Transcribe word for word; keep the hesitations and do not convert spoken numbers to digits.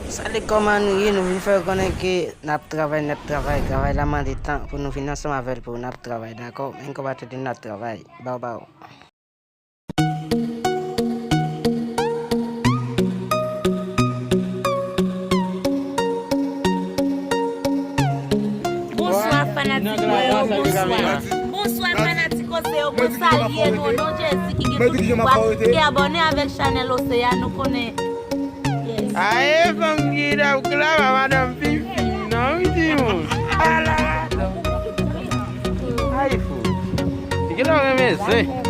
Salut, kòman nou ye? Nou vin fè w konnen ke n ap travay, n ap travay. Travay la mande tan pou nou vin ansanm avè l pou n ap travay, dakò? Men konpatriyòt yo, n ap travay. Baw, baw. Bonswa, fanatik mwen yo, bonswa. Bonswa, fanatik Oseyan, mwen salye nou o non Jezi ki gen tout pouvwa, ki abòne avèk chanèl Oseyan, nou konnen. Yes. Aye, fanm ki t ap klaba madanm Fifi, non, wi, timoun. Ala. Ay, fou. Li gen lè renmen zen.